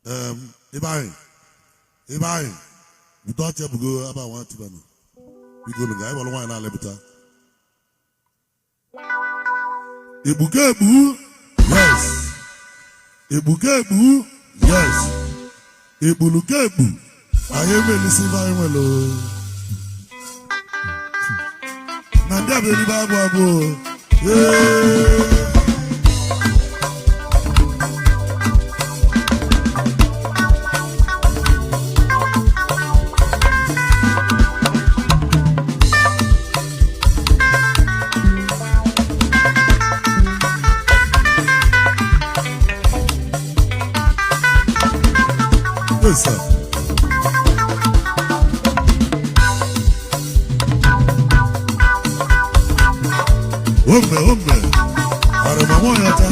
Ebe anyị ebe anyị bute ọcha ebugo ebe a nwa tibanụ biko nụ ga anyị gbara nwaanyị na-alịpụta egbuke egbu. Yes, egbuke egbu. Yes, egbuluke egbu. Anyị emelisi ife anyị nwere o. Na ndị a bụ eribe agwụ agwụ o. Ee. Yes, sir. Ome, ome, arịma nwanyị ọcha,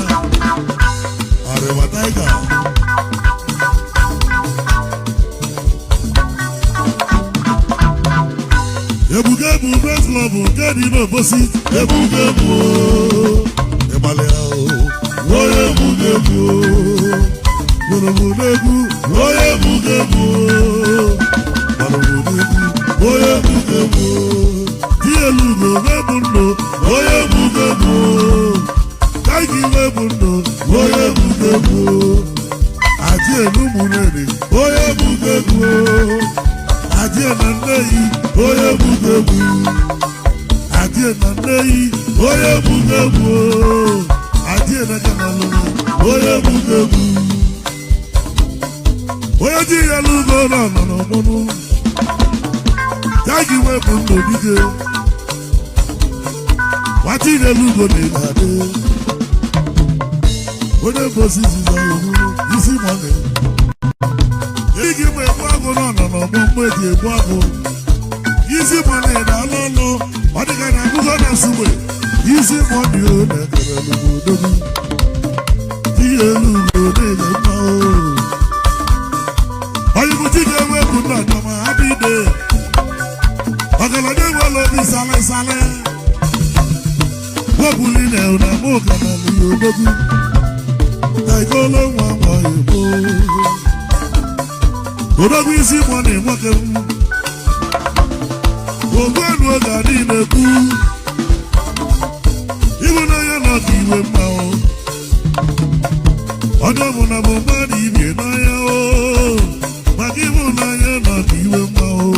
arịma tiger. Ebuka ebu Press Club nke dị n'Obosi, ebuka ebu o, ịgbalịa o, onye ebuka ebu o, gburugburu egwu, onye ebuka ebu o, gburugburu egwu, onye ebuka ebu o, di elu ugo webụ ndụ, onye ebuka ebu o, kaigi webụ ndụ, onye ebuka ebu o, aji elu mụreri, onye ebuka ebu o. Adie na nneyi, onye ebugo egwu. Adie na nneyi, onye ebugo egwu. Adie na kanalụ, onye ebugo egwu. Onye ji ya lugo nọ nọ n'ọgbọnụ. Tagi wepụ ndụ dike. Nwata lugo na ịga-adị. Onye mbosi ziza iwu isi mọnị. Igi mgbe egbu agụ nọ nọ n'ọgbọ mgbe eji egbu agụ. Isi mọnị na-alụ ọlụ, ọ dịka na akụkọ na nsugbe. Isi mọnị o na-ekere n'obodo. Tinye elu ugo na-ele mma o. Onye chi ga-ewepụ nna ọjọma happy day. Ọgaranya enwela obi sale sale. Wepụli na na mụ ka na n'ihe odogwu. Na ikolo nwa nwa igbo. Odogwu isi mọnị nwoke m. Ogwenu oge a niile kwu. Ịhụnanya na ọka iwe mma o. Ọjọ́ mụ na bụ mmadụ ibie n'anya o. Maka ịhụnanya na ọka iwe mma o.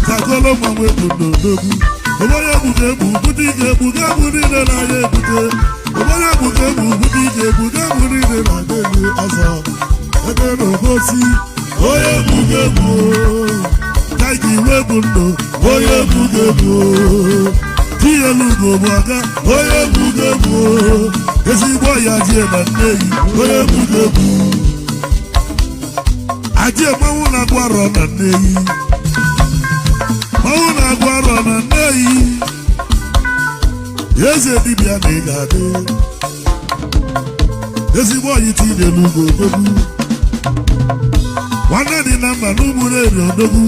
Takolo ma wepụ n'odogwu. Obodo egbuka egbu bute ike egbuka egbu niile na-anya ebute. Obodo egbuka egbu bute ike egbuka egbu niile na-anya elu ọzọ. Ebe na obosi, onye egbuka egbu o. Taigi wepụ ndụ, onye egbuka egbu o. Tinyelu ugo bụ ọga, onye egbuka egbu o. Ezigbo ya jie na nneyi, onye egbuka egbu. Ajie mmanwụ na-agụ arọ na nneyi. Mmanwụ na-agụ arọ na nneyi. Eze dibịa na ị ga-adị. Ezigbo ọyị tinyelu ugo odogwu. Nwanne dị na mba n'ụmụreri odogwu.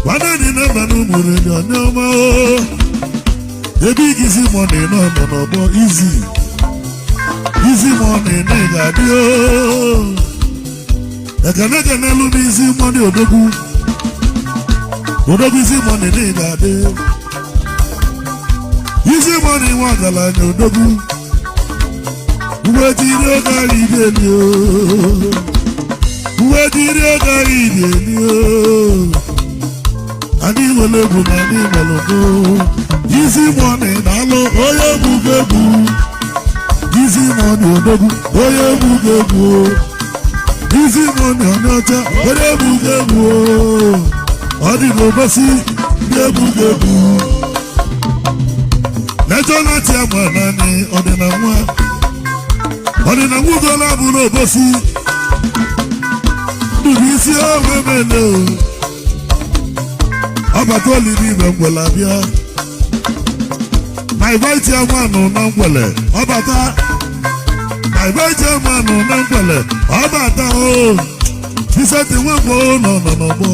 Nwanne dị na mba n'ụmụreri onye ọma o. Ebe igizi mọnị nọ nọ n'ọgbọ izi. Izi mọnị na ị ga-adị o. Ekene kenelu m isi mọnị odogwu. Odogwu isi mọnị na ị ga-adị. Isi mọnị nwa ọgaranya odogwu. Uwe jiri oge anyị dị elu o. Uwe jiri oge anyị dị elu o. Anyị nwere egwu na anyị nwere ụgụ. Isi mọnị na-alụ onye egbugo egwu. Isi mọnị odogwu onye egbugo egwu o. Isi mọnị onye ọcha onye egbugo egwu o. Ọ dị n'obosi ndị egbugo egwu. National chairman naanị ọdịna nwa. Ọdịna nwa ugola bụ n'obosi. Ndụbụisi ọrụ emele o. Ọbata olili ibe ngwele abịa. My vice chairman na ngwele ọbata. My vice chairman na ngwele ọbata o. Vincent Nwagbo nọ nọ n'ọgbọ.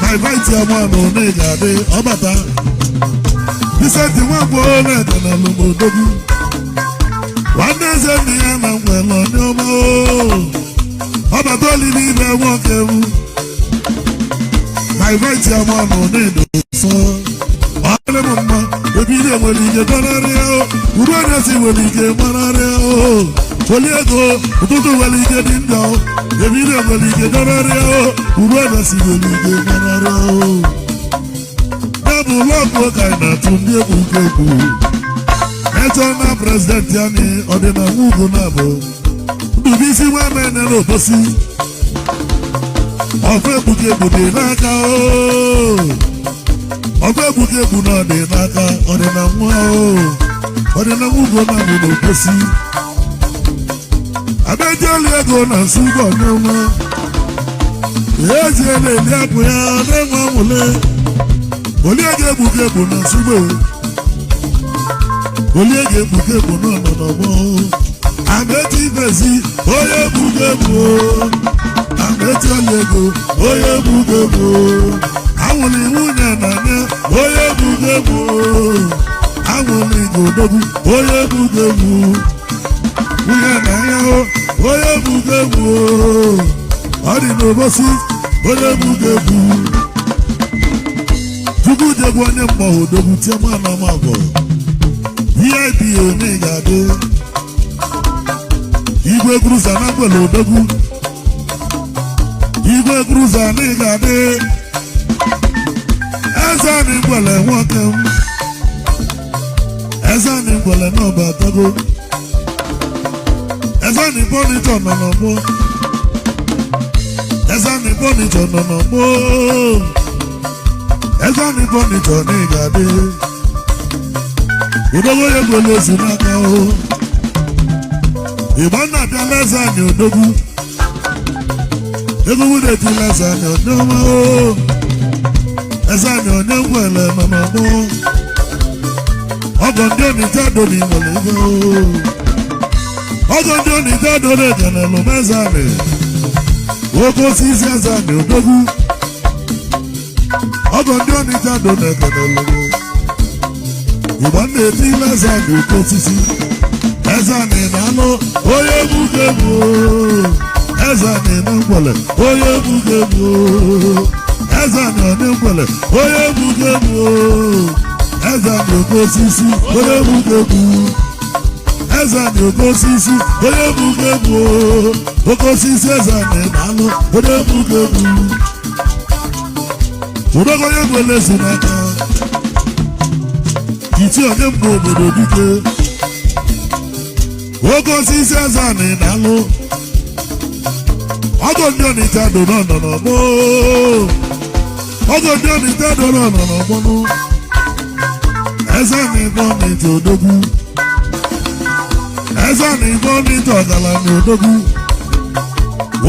My vice chairman na ị ga-adị ọbata. Vincent Nwagbo na-ede na lụmodogwu. Nwanne eze nna ya na Nwoke m, my vice chairman n'edo sọ ọdịrị m mma. Ebile nwere ike gọnarịa o, uru anyasị nwere ike gbanarịa o, oli ego ụtụtụ nwere ike dị njọ. Ebile nwere ike gọnarịa o, uru anyasị nwere ike gbanarịa o. Ya bụ lọgụ ka anyị na-atụ ndị egwu egwu. National president anyị, ọdịnala ugwu na-abụ Ndubuisi Nwamene n'Obosi. Ọfọ egbuke egbu dị n'aka o, ọfọ egbuke egbu na ọ dị n'aka ọdịna nwa o, ọdịna ugwu na-abụ n'Obosi. Abejeli ego na nsugbo n'ọnwa ezie na-eli akụ ya na-enwe anwụle. Olie ga-egbuke egbu na nsugbo, olie ga-egbuke egbu n'ọnọ n'ọgbọ. Amechi Ibezi, onye egbuke egbu, Amechi Oliego, onye egbuke egbu, anwụli nwunye na anya, onye egbuke egbu, anwụli godogwu, onye egbuke egbu, nwunye na anya, onye egbuke egbu, ọ dị n'Obosi, onye egbuke egbu. Chukwu jegwu onye mmụọ odogwu chioma na mabọ VIP onye ga-adị. Igwe cruiser na mgbele odogwu, igwe cruiser na ị ga-adị. Eze na mgbele nwoke m, eze na mgbele n'ọba atago. Eze na furniture nọ n'ọgbọ, eze na furniture nọ n'ọgbọ, eze na furniture na ị ga-adị. Odogwu onye gwere ozu n'aka o, ịgba nna abịala. Eze anyị odogwu ego wudetila. Eze anyị onye ọma o, eze anyị onye ngwele nọ n'ọgbọ. Ọgọ ndị Onitsha doni nwere ego, ọgọ ndị Onitsha doni ekenelụ m. Eze anyị oke osisi, eze anyị odogwu, ọgọ ndị Onitsha doni ekenelụ m. Igba na-etile eze anyị oke osisi, eze anyị na-anụ onye egbuke egbu, eze anyị na ngwele, onye egbuke egbu, eze anyị onye ngwele, onye egbuke egbu, eze anyị oke osisi, onye egbuke egbu, eze anyị oke osisi, onye egbuke egbu, oke osisi, eze anyị na-anụ onye egbuke egbu. Ụdọgo onye ngwele si n'aka iti onye mgbe obodo dike oke osisi, eze anị na-alụ ọgọ ndị Ọnịcha do nọ n'ọgbọ, ọgọ ndị Ọnịcha do nọ n'ọgbọnụ. Eze anị bụ Ọnịcha odogwu, eze anị bụ Ọnịcha ọgaranya odogwu,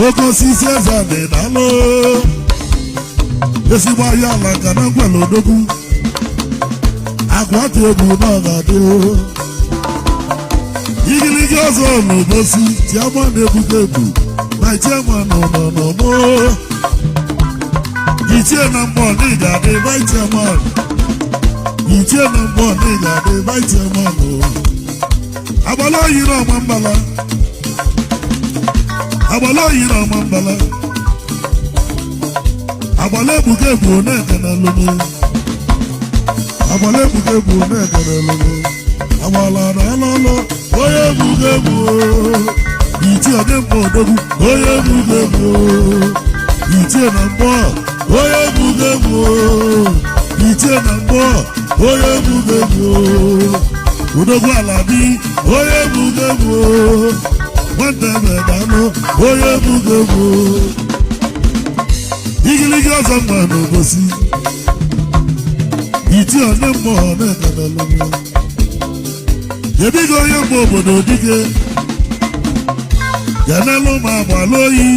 oke osisi, eze anị na-alụ ezigbo ahịa ala nka na ngwele odogwu. Akwa atụ egwu na ọ ga-adị igiligi ọzọ n'Obosi. Chiama na-ebugo ebu na chiama nọ n'ọmụ ichie na mbọ na ị ga-adị vice chairman. Ichie na mbọ na ị ga-adị vice chairman o. Agbala oyi na ọma mbala, agbala oyi na ọma mbala, agbala ebuka ebu na-ekene lụmụ, agbala ebuka ebu na-ekene lụmụ, agbala na alọlọ onye ebuka ebu. Ichie onye mbọ odogwu, onye ebuka ebu, ichie na mbọ, onye ebuka ebu, ichie na mbọ, onye ebuka ebu, odogwu ala bi, onye ebuka ebu, nwata ebe onye ebuka ebu. Igiligi ọzọ mma n'Obosi, iti onye mmụọ na-ekenelụ ebigo onye mgbe obodo dike kenelụ ma agbala oyi,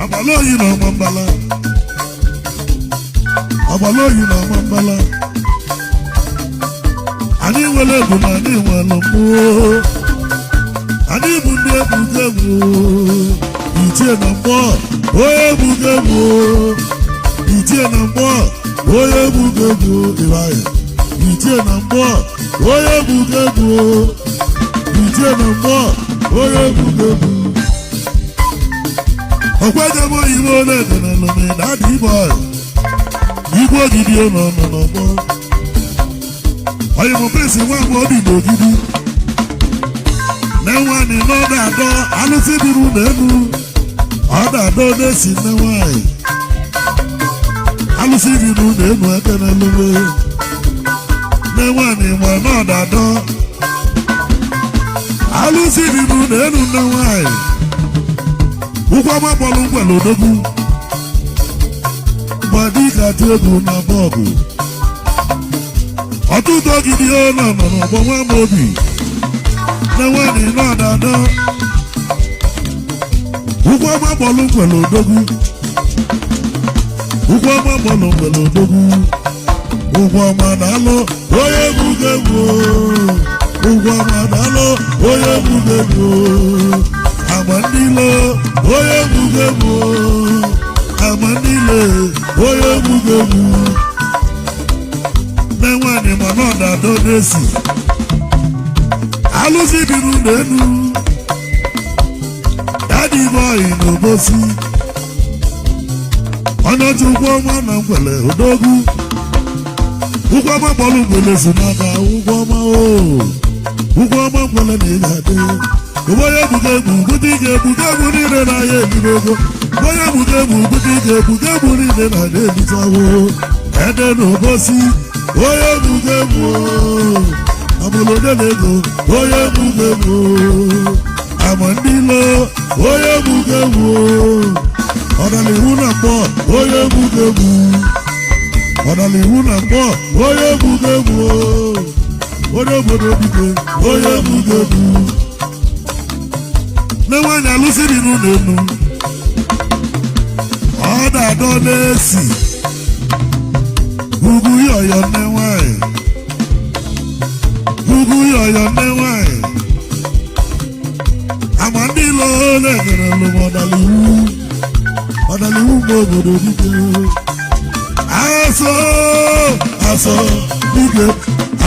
agbala oyi na ọma mbala, agbala oyi na ọma mbala. Anyị nwere ebu na anyị nwere mmụọ, anyị bụ ndị ebuka egwu. Ichie na mmụọ, onye ebuka egwu, ichie na mmụọ, onye ebuka egwu ịbaya, ichie na mmụọ, onye ebuka egwu, ichie na mmụọ, onye ebuka egwu. Ọkwajam oyibo na-ekenelụme daddy boy. Igwe ogidi nọ nọ n'ọgbọ. Onye bụ Prince nwa mgbe obi n'ogidi. Nne nwanyị nọ na-adọ alụsị dịrị ụlọ elu. Ọ na-adọ na-esi nne nwanyị. Alụsị dịrị ụlọ elu ekenelụme. Nne nwanyị ma nọ na-adọ. Alụsị dịrị ụlọ elu nne nwanyị. Ụkwụ ọma kpọrọ ngwere odogwu. Gbadika atụ egwu na bọọgụ. Ọtụtụ ogidi ọ nọ nọ n'ọgbọ nwa m obi. Nne nwanyị nọ na-adọ. Ụkwụ ọma kpọrọ ngwere odogwu. Ụkwụ ọma kpọrọ ngwere odogwu. Ụkwụ ọma na-alụ onye egwu ga-egwu. Ụkwụ ọma na-alụ onye egwu ga-egwu. Agba ndị ilo onye egwu ga-egwu. Agba ndị ilo onye egwu ga-egwu. Nne nwanyị ma na ọ na-adọ n'esi. Alụsị biri ụlọ elu. Daddy boy n'obosi. Onye ọchụ ụgwọ ọma na ngwele odogwu. Ụgwọ ọma kpọrọ ngwele si n'aka ụgwọ ọma o. Ụgwọ ọma ngwele na ị ga-adị. Onye ebuga egbu bute ike ebuga egbu niile na-aya ebigo ego. Onye ebuga egbu bute ike ebuga egbu niile na-aya ebichawo. Ede n'obosi onye ebuga egbu abụrụ onye na-ego onye ebuga egbu. Ama ndị ilo onye ebuga egbu. Ọdalihu na mgbọ onye ebuga egbu. Ọdalihu na mgbọ onye ebuga egbu. Onye obodo dike onye ebuga egbu. Nne nwaanyị alụsị dị n'ụlọ elu. Ọ na-adọ n'esi. Ugwu yọyọ nne nwaanyị. Ugwu yọyọ nne nwaanyị. Ama ndị ilo na-egere lụm ọdalihu. Ọdalihu mgbe obodo dike. Asọ asọ dike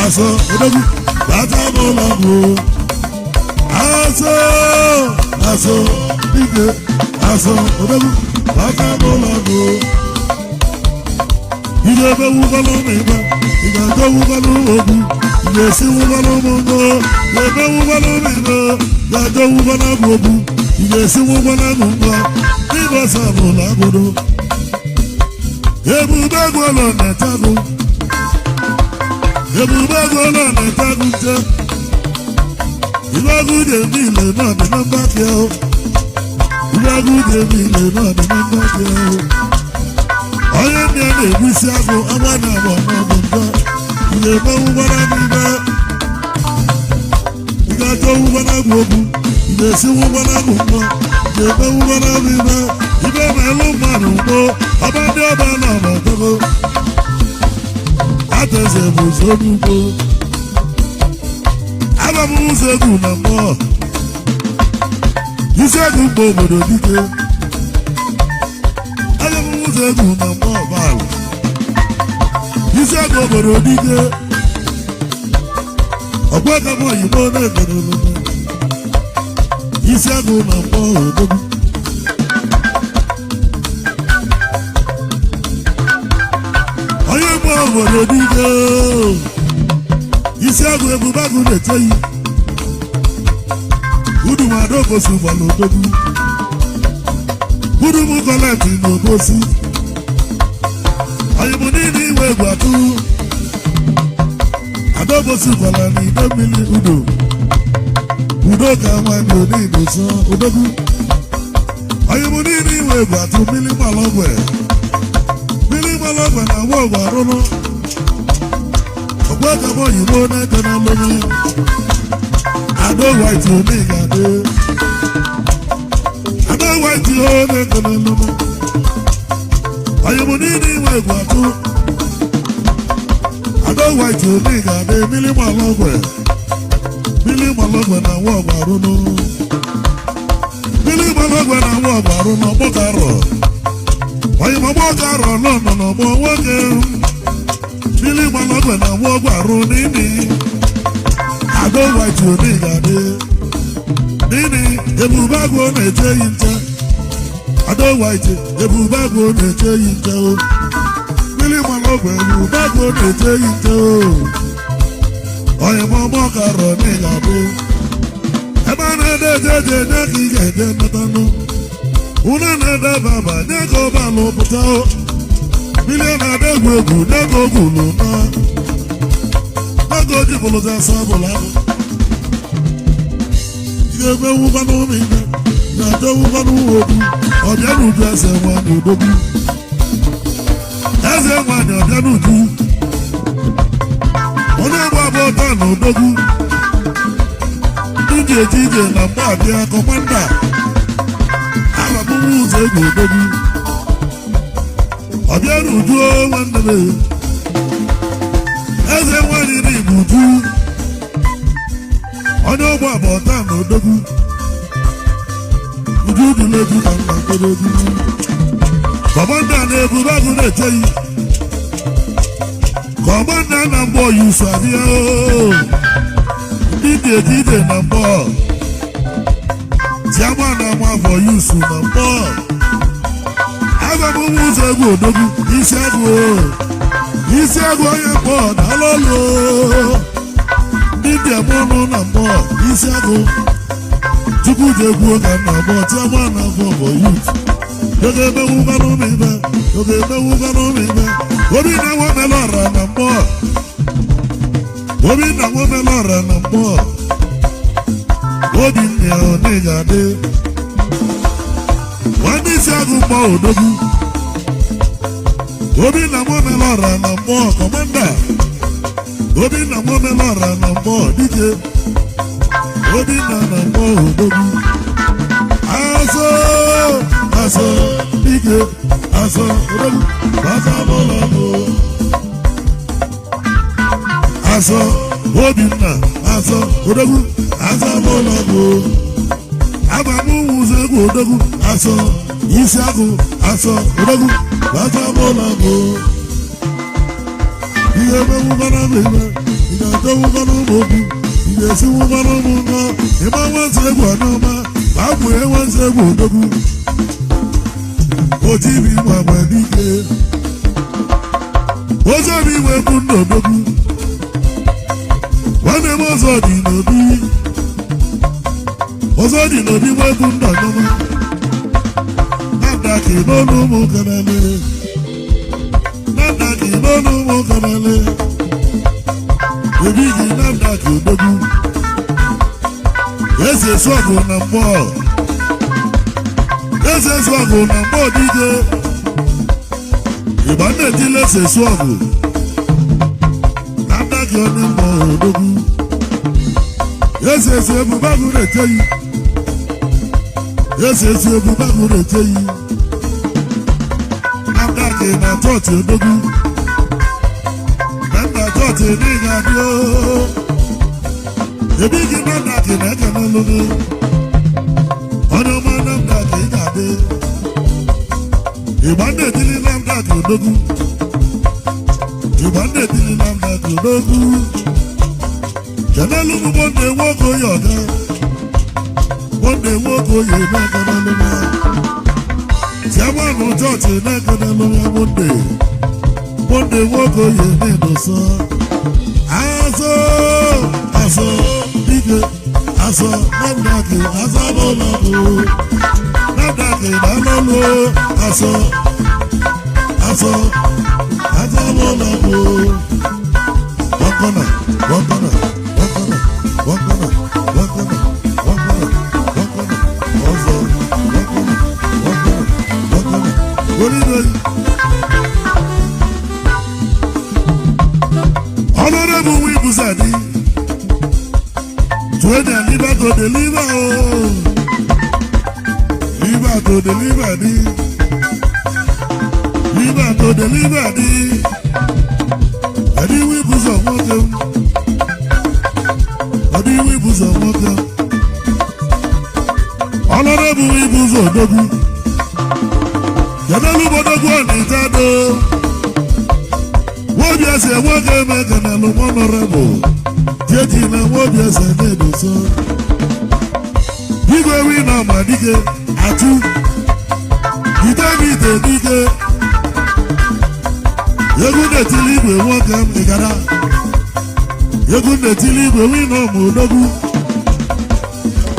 asọ odogwu bata n'ụlọ bụ. Asọ asọ dike asọ odogwu bata n'ụlọ bụ. Ị ga-emewukwala ụmụ ịgba, ị ga-adọwukwala ụmụ ogwu, ị ga-esiwukwala ụmụ ngo, ga-emewukwala ụmụ ịgba, ga-adọwukwala ụmụ ogwu, ị ga-esiwukwala ụmụ ngo, n'ịgbasa n'ụlọ agụdo. Ebube gwọrọ na-etagụ. Ebube gwọrọ na-etagụ nche. Ibe agụ dị eme ile náà dị na mgbapịa o. Ibe agụ dị eme ile náà dị na mgbapịa o. Onye ndị a na-egbusi agụ agba na agba n'ọbụ njọ. Ị ga-emenwu gbara n'ime. Ị ga-achọwu gbara agụ okwu. Ị ga-esinwu gbara agụ mbọ. Ị ga-emenwu gbara n'ime. Ibe ma elu mmadụ mgbo. Ọba ndị ọba nọ n'ọtọgo. Ateze bụ ụzọ ugbo. Aba m ụzọ egwu na mmụọ. Isi egwu mgbe obodo dike. Aba m ụzọ egwu na mmụọ baalụ. Isi egwu obodo dike. Ọgwa aka m oyibo na-egere olume. Isi egwu na mmụọ odogwu. Onye mgbe obodo dike. Isi agụ ebube agụ na-eche yi. Udumadogosi gbara odogwu. Udum kọleti n'obosi. Ọyịbụ niile iwe egwu atụ. Adaobosi gwara n'ide mmiri udo. Udo ka nwanyị onido sọ odogwu. Ọyịbụ niile iwe egwu atụ mmiri gbara ogwe. Mmiri gbara ogwe na agwa ogwe arụrụ. Ọgwa ka m oyibo na-eke na mmiri. Ado white oni ga-adị. Ado white o na-eke na mmiri. Ọyịbụ niile iwe egwu atụ. Ado white oni ga-adị mmiri gbara ogwe. Mmiri gbara ogwe na agwa ogwe arụrụ. Mmiri gbara ogwe na agwa ogwe arụrụ ọgbọ ka arọ. Ọyịbụ ọgbọ ka arọ nọ nọ n'ọgbọ nwoke. Mmiri gbara ogwe na agwa ogwe arụ n'imi. Ado white oni ga-adị. Nini ebube agụ na-eche yi nche. Ado White, Ebube Agụ na-eche yi nche o. Mmiri mara ọgwụ, Ebube Agụ na-eche yi nche o. Onye mọmọ karọ n'ịga bụ ebe a na-ede eje eje nye ka ị ga-eje nnetanụ. Ụna na-ede baba nye ka ọbalụ pụta o. Mmiri na-ade egwu egwu nye ka ogwulu na n'oge oji bụlụta asa bụla ahụ. Ị ga-emenwukwanụ ụmụ ime na-achọwukwanụ okwu. Ọbịa n'uju, eze nwanyị odogwu, eze nwanyị ọbịa n'uju, onye gba abụọ taa na odogwu. Ndị ji eje ije na mgbe abịa commander ababụwa ụzọ egwu odogwu. Ọbịa n'uju nwanne m, eze nwanyị n'Igbo uju, onye ọgba abụọ taa na odogwu. Uju dịla egwu ka nna kpere egwu. Commander na Ebube Agụ na-echeghị. Commander na mgbọ yusu abịa oo. Ndị dị eje ije na mgbọ tiama na ama afọ yusu na mgbọ aga m ụmụ ụzọ egwu odogwu. Isi agụ oo. Isi agụ onye mgbọ na alọlụ. Ndị dị eme ọnụ na mgbọ isi agụ chukwu ji egwu ka nna mgbọ tiama na afọ bụ youth. Oge emenwukwanụ m ibe, oge emenwukwanụ m ibe. Obi na nwa melọra na mgbọ, obi na nwa melọra na mgbọ. Obi nne ya ọ ga-adị nwanne isi agụ mgbọ odogwu. Obi na nwa melọra na mgbọ, commander obi na nwa melọra na mgbọ dike. Obi na na mgbọ odogwu. Azọ azọ dike, azọ odogwu, azọ bụlọbụ azọ. Obinna azọ odogwu, azọ bụlọbụ abamụ ụzọ egwu odogwu. Azọ isi agụ, azọ odogwu, azọ bụlọbụ. Ihe emenwukwana m ime, ị ga-achọwukwana ụmụ okwu, ị ga-esiwukwana ụmụ ngọ ịma nwansị egwu ọnụọma ma abụ nwansị egwu odogwu. Otibi nwa nwe dike ozobi iwe bụ nna odogwu. Nwanne m ọzọ dị n'obi, ọzọ dị n'obi nwe bụ nna ọnụma nanda ka n'ọnụ ụmụ kanale nanda ka n'ọnụ ụmụ kanale ebighị nanda ka odogwu. Eze sọgụ na mgbọ, eze sọgụ na mgbọ dike. Ịgba na-etile eze sọgụ na ndagị onye mgbọ odogwu. Eze eze ebube agụ na-echeghị, eze eze ebube agụ na-echeghị na ndagị na chọọchị odogwu na nna chọọchị n'ịga adị oo. Ebighị na ndagị na eke n'ọlụgụ onye ọma na ndagị ị ga-adị. Ịgba na-etili na ndagị odogwu, ịgba na-etili na ndagị odogwu. Kenelu m Monday nwoke onye ọga, Monday nwoke onye na-eke n'ọlụ ya. Chairman chọọchị na-eke n'ọlụ ya. Monday, Monday nwoke onye na-edosa. Azọ azọ dike, azọ na ndagị, azọ bụlọbụ na ndagị na alọlụ. Azọ azọ, azọ bụlọbụ. Wakona wakona wakona wakona wakona wakona wakona ọzọ wakona wakona wakona orílẹ̀. Honorable Wibusadi Tuwenya liver to deliver o, liver to deliver di, liver to deliver di. Ẹni Wibusọ nwoke m, ọdị Wibusọ nwoke m. Honorable Wibusọ odogwu kedelu bodogwu ọnịcha do nwobi ese nwoke emekenelu. Honorable jeji na nwobi ese na-edoso igwe wi na ọmadike atụ. Ebe ite dike, egwu na-etili igwe nwoke m ịgara, egwu na-etili igwe wino m odogwu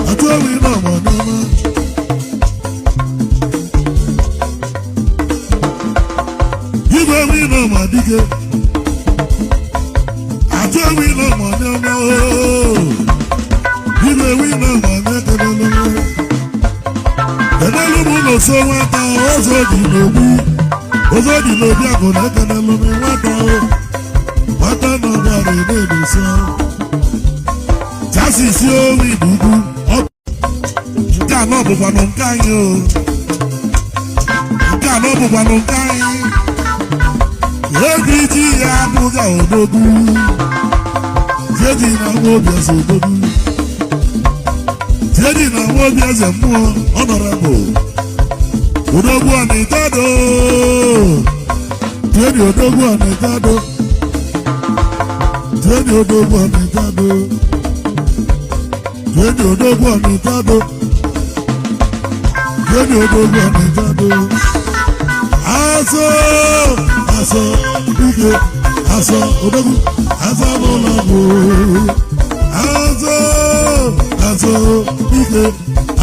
atụ wino m ọnụma. Igwe wino m dike, atụ wino m ọnụma ooo. Igwe wino m ọnụma. Kenelu m ụlọ so nwata ọzọ dị n'ogbu, ọzọ dị n'obi akụ na ekenelu m nwata o nwata na ọgbara na-edosa chasisi owi ugwu. Nke anọ bụkwanụ nke anyị o, nke anọ bụkwanụ nke anyị. Ego iji ya abụghị odogwu jeji na nwa obi eze odogwu jeji na nwa obi eze mmụọ honorable odogwu ọnịtado jeji, odogwu ọnịtado jeji, odogwu ọnịtado jeji, odogwu ọnịtado jeji, odogwu ọnịtado. Asọ asọ ike asọ odogwu asọ n'ụlọ bụ asọ asọ ike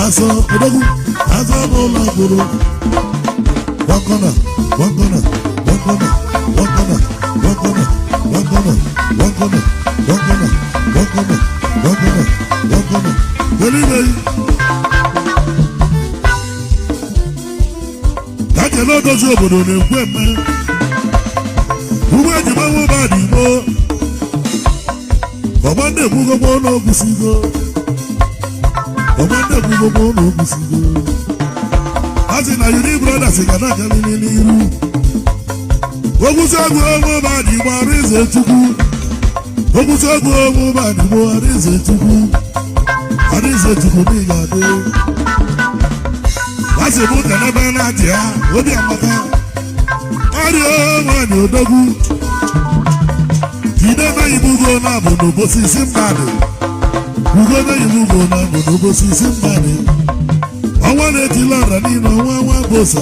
asọ odogwu asọ n'ụlọ bụrụ. One corner, one corner, one corner, one corner, one corner, one corner, one corner, one corner, one corner, one corner, one corner. Believe me. Ka kele odozi obodo na-ekwu eme ugbo ejima nwụba dị igbo ọgba ndị ekwugogbo n'ogusigo, ọgba ndị ekwugogbo n'ogusigo. A sị na Uni Brothers ga na-agalili n'iru. Ogwusi egwu ọmụba dị igbo Arinze Chukwu, ogwusi egwu ọmụba dị igbo Arinze Chukwu, Arinze Chukwu n'ịga adị. A sị m kenebe na-adị ya obi amaka ọrịa nwanyị odogwu jide na ibugo na bụ n'obosi mmadụ ugo na ibugo na bụ n'obosi mmadụ. Ọnwa na-etili ọra niile, ọnwa nwa bosa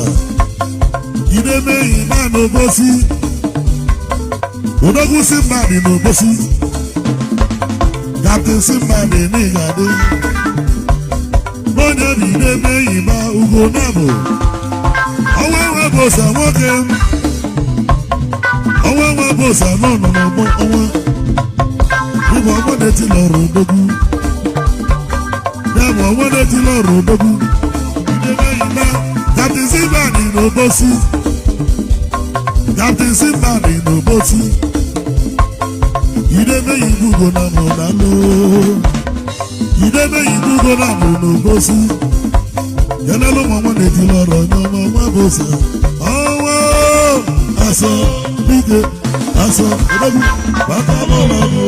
jide meyi na n'obosi odogwu si mmadụ n'obosi captain si mmadụ n'ịga adị n'onye dị meyi ma ugo na bụ ọnwa nwa bosa nwoke m. Ọnwa nwa bosa nọ nọ n'ọgbọ ọnwa ịbụ ọnwa na-etili ọrụ odogwu ya bụ ọnwa na-etili ọrụ odogwu Captain Simba dị n'obosi, Captain Simba dị n'obosi idemeyi bugo na mụ na lụ idemeyi bugo na mụ n'obosi yenelu ma ọnwa na-etili ọrụ onye ọma nwa bosa ọnwa asọ dike asọ odogwu bata n'ụlọ mụ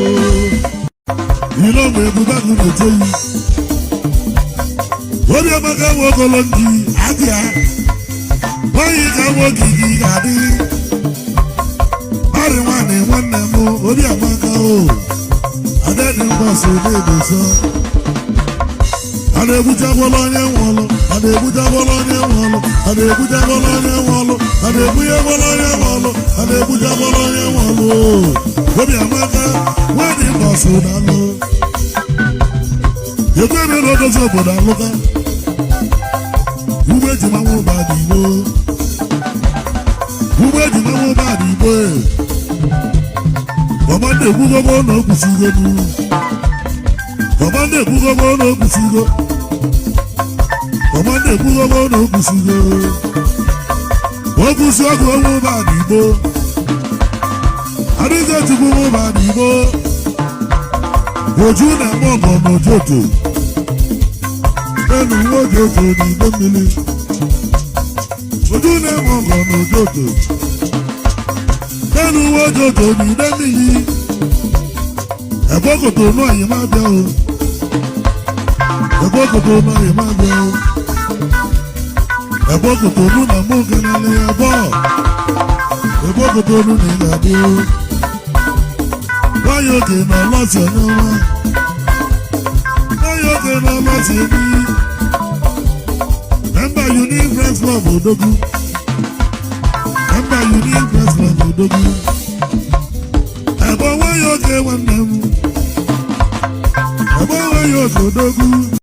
ile ọmụ ebube agụ na-eche yi obi amaka nwokolo ndị abịa nwanyị ka nwoke gị ga-adị arị nwanne nwanne m obi amaka o adadị mbọsị na-edozo a na-egbuchakwala onye nwụọlụ, a na-egbuchakwala onye nwụọlụ, a na-egbuchakwala onye nwụọlụ, a na-egbunyekwala onye nwụọlụ, a na-egbuchakwala onye nwụọlụ. Obi amaka nwanne mbọsị na-alụ ekwe ebe na odozi obodo alụka ugbo ejima nwụba dị igbo, ugbo ejima nwụba dị igbo. Ọma ndị ekwugogo na okwusigo nu, ọma ndị ekwugogo na okwusigo, ọma ndị ekwugogo na okwusigo okwusi ọgụ nwụba dị igbo. Adịghị Chukwu nwụba dị igbo oju na-eme ọgọ n'ojoto enu nwa ojoto n'igbe mmiri oju na-eme ọgọ n'ojoto enu nwa ojoto n'igbe mmiri ẹ̀gbọ́kòtò náà yìí má bẹ́ o, ẹ̀gbọ́kòtò náà yìí má bẹ́ o, ẹ̀gbọ́kòtò nù nà mú kẹlẹ́lẹ́ ẹ̀bọ́ ẹ̀gbọ́kòtò nù ní ìyàdó báyọ̀ òkè náà lọ́sẹ̀ ní wọn báyọ̀ òkè náà lọ́sẹ̀ ní mẹ́mbà Uni Friends Club odogwu. Unique Press Club odogwu. Ebe onweghị oge, nwanne m, ebe onweghị oge odogwu.